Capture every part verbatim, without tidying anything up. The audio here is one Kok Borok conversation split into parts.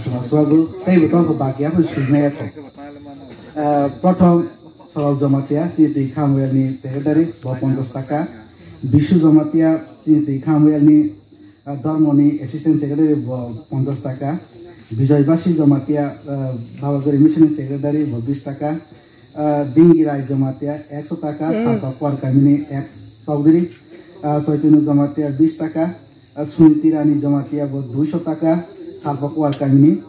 Masrago, tei bo tongkha bakia phai sui maya kho. Ah, Prothom Sorok Jamatia, chini twi Khamwel ni secretary, bo ponchash taka. Bishu Jamatia, chini twi Khamwel ni, ah, Dharma ni assistant secretary, bo ponchash taka. Bijoy Basi Jamatia, ah, Baba Gori Mission ni secretary, bo bish taka. Ah, Dingirai Jamatia, ekso taka, Salpa Kuar Kamini ex Chaudhary. Ah, Chaitanya Jamatia, bish taka. Ah, Suniti Rani Jamatia bo duisho taka, Salpa Kuar Kamini.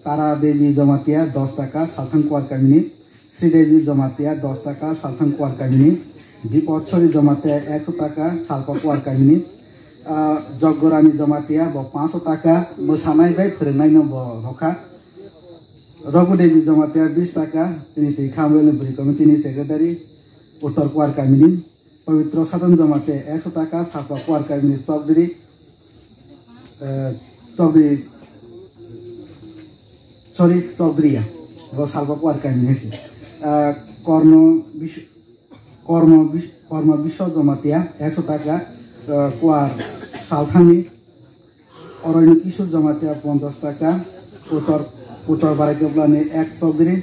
Tara Devi Jamatia dos taka, Salthang Kuar Kamini. Sri Devi Jamatia dos taka, Salthang Kuar Kamini. Bipod Chori Jamatia ekso taka, Salpa Kuar Kamini. Ah, Jogorani Jamatia bo pansho taka, mwsanai bai phwrwngnaino bo rokha. Raghu Devi Jamatia bish taka, chini twi Khamwel ni bwrwi committee ni secretary, Uttor Kuar Kamini. Pabitro Sadhan Jamatia ekso taka, Salpa Kuar Kamini Chaudhary, eh, Chaudhary, sorry, Chaudhary ya, bo Salpa Kuar Kamini hai se. Eh, Korno Bis-, Kormo Bis-, Kormo Biswa Jamatia ekso taka, eh, Kuar Salthangni. Oroino Kishore Jamatia ponchash taka, Uttor, Uttor Barai Keplani ex Chaudhary,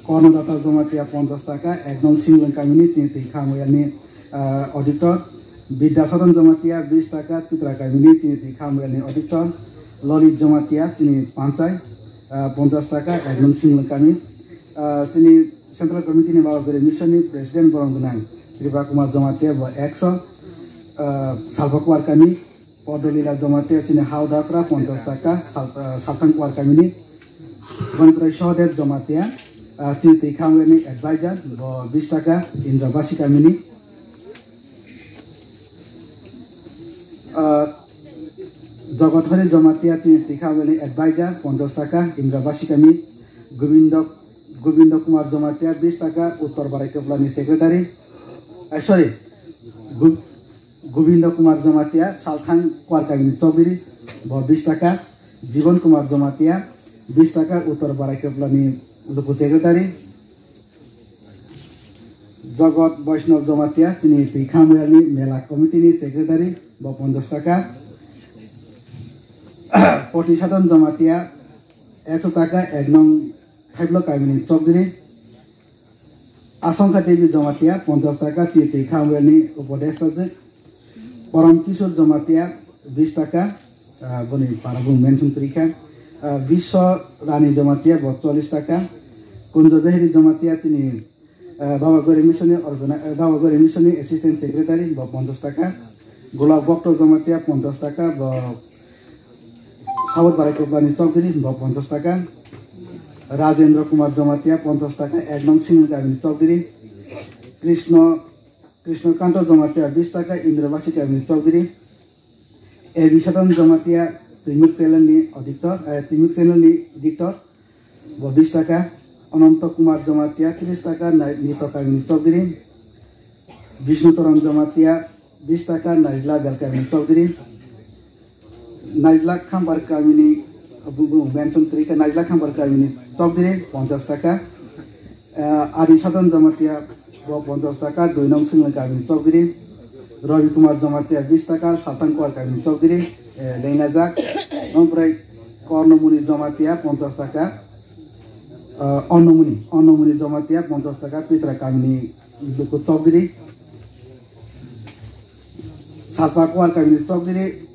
Kornodata Jamatia ponchash taka, ek nong Singlwng Kamini chini twi Khamwelni, ah, auditor, Bidya Sadan Jamatia bish taka, Pitra Kamini chini twi Khamwelni auditor, Lolit Jamatia chini panchai, ah, ponchash taka, ek nong Singlwng Kami, ah, chini Central Committee ni Baba Gori Mission ni President borong gwnang Tripura Kumar Jamatia bo ekso, ah, Salpa Kuar Kami, Podolila Jamatia chini Hao Dakra ponchash taka, Sal-, ah, Salthang Kuar Kamini. Bangkrai Sohdev Jamatia, ah, chini twi Khamwelni advisor, bo bish taka, Indrabasi Kamini. Ah, Jogot Hari Jamatia chini twi Khamwelni advisor, ponchash taka, Indrabasi Kami. Gobindo, Gobindo Kumar Jamatia, bish taka, Uttor Barai Keplani secretary. Ah, sorry, Gu-, Gobindo Kumar Jamatia, Salthang Kuar Kamini Chaudhary, bo bish taka. Jibon Kumar Jamatia, bish taka, Uttor Barai Keplani luku secretary. Jogot Vaishnav Jamatia, chini twi Khamwelni mela committee ni secretary, bo ponchash taka. Poti Sadhan Jamatia, ekso taka, ek nong Thaiblo Kamini Chaudhary. Asongkha Devi Jamatia, ponchash taka, chini twi Khamwelni upodeshta jwk. Param Kishore Jamatia, bish taka, ah, boni para bung mention kwrwi kha. Ah, Biswa Rani Jamatia, bo chollish taka. Kunjo Behari Jamatia, chini, ah, Baba Gori Mission ni organi-, ah, Baba Gori Mission ni assistant secretary, bo ponchash taka. Golab Bhakta Jamatia, ponchash taka, bo Saud Barai Keplani Chaudhary, bo ponchash taka. Rajendra Kumar Jamatia, ponchash taka, ek nong Singlwng Kamini Chaudhary. Krishna, Krishna Kanta Jamatia, bish taka, Indrabasi Kamini Chaudhary. A B Sadan Jamatia, Twimuk channel ni auditor, eh, Twimuk channel ni editor, bo bish taka. Ananta Kumar Jamatia, trish taka, Nai-, Nito Kamini Chaudhary. Bishnu Charan Jamatia, bish taka, Naijla Bel Kamini Chaudhary. Naijla Khambar Kamini, bu-, bu-, mention kwrwi kha, Naijla Khambar Kamini Chaudhary, ponchash taka. Eh, Adi Sadan Jamatia, bo ponchash taka, dui nong Singlwng Kamini Chaudhary. Ravi Kumar Jamatia, bish taka, Salthang Kuar Kamini Chaudhary, eh, leinajak. Omprai Kornomuni Jamatia, ponchash taka. Eh, Onnomuni, Onnomuni Jamatia, ponchash taka, Pitra Kamini luku Chaudhary. Salpa Kuar Kamini Chaudhary,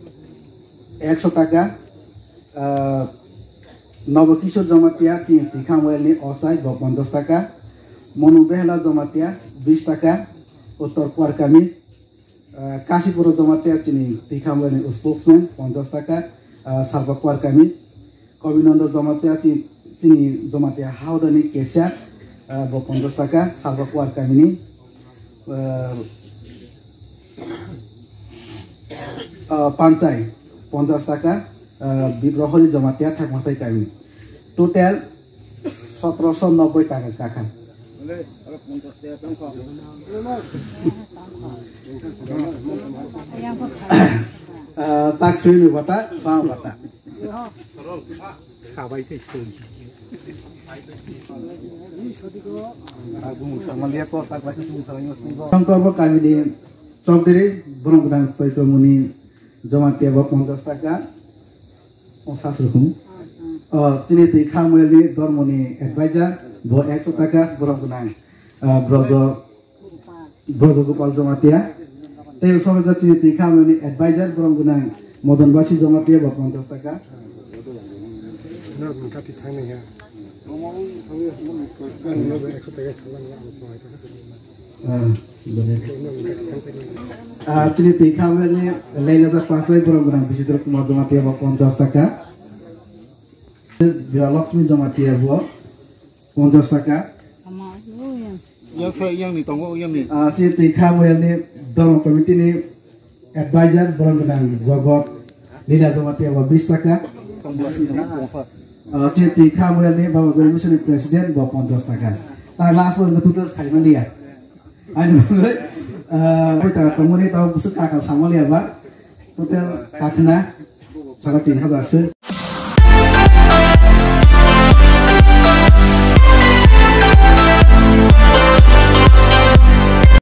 ekso taka. Ah, Nobo Kishore Jamatia, chini twi Khamwelni ochai, bo ponchash taka. Monu Behela Jamatia, bish taka. Uttor Kuar Kami. Ah, Kasipuro Jamatia, chini twi Khamwelni spokesman, ponchash taka. Ah, Salpa Kuar Kami. Kobinondo Jamatia, chi-, chini Jamatia Haodani Kesia, ah, bo ponchash taka, Salpa Kuar Kamini, ah, ah, Panchai, ponchash taka, ah, Biprohori Jamatia, Thakmatai Kamini. Total sotroso nobboi taka kakha. Ah, tak sui ni bata, sama bata. Sabai tei soi. Tangtorbo kamini Chowdhury, borong gwnang Choitro Muni Jamatia bo ponchash taka. O sasrukung. O, chini twi kha moyalni dormoni advisor, bo ekso taka, borom gwnang, ah, Brojo, Brojo Gopal Jamatia. Tei somogo chini twi kha moyalni advisor, borom gwnang Modon Basi Jamatia, bo ponchas taka. Ah, bole. Ah, chini twi kha moyalni Leilajak Pasai, borom gwnang Bichitra Kumar Jamatia, bo ponchas taka. Biralakshmi Jamatia, bo ponchas taka. Yang khe yang ni tongo, yang ni. Ah, chini twi kha moyalni Dharma Committee ni advisor, borom gwnang Jogot Lila Jamatia, bo bis taka. Ah, chini twi kha moyalni Baba Gori Mission ni president, bo ponchas taka. Ta last o wngkha total khaimani ya. Ani bagwi, ah, bai ta tongmani tao bwswk kaka samaliya ba. Total kakna sara tin hazar se.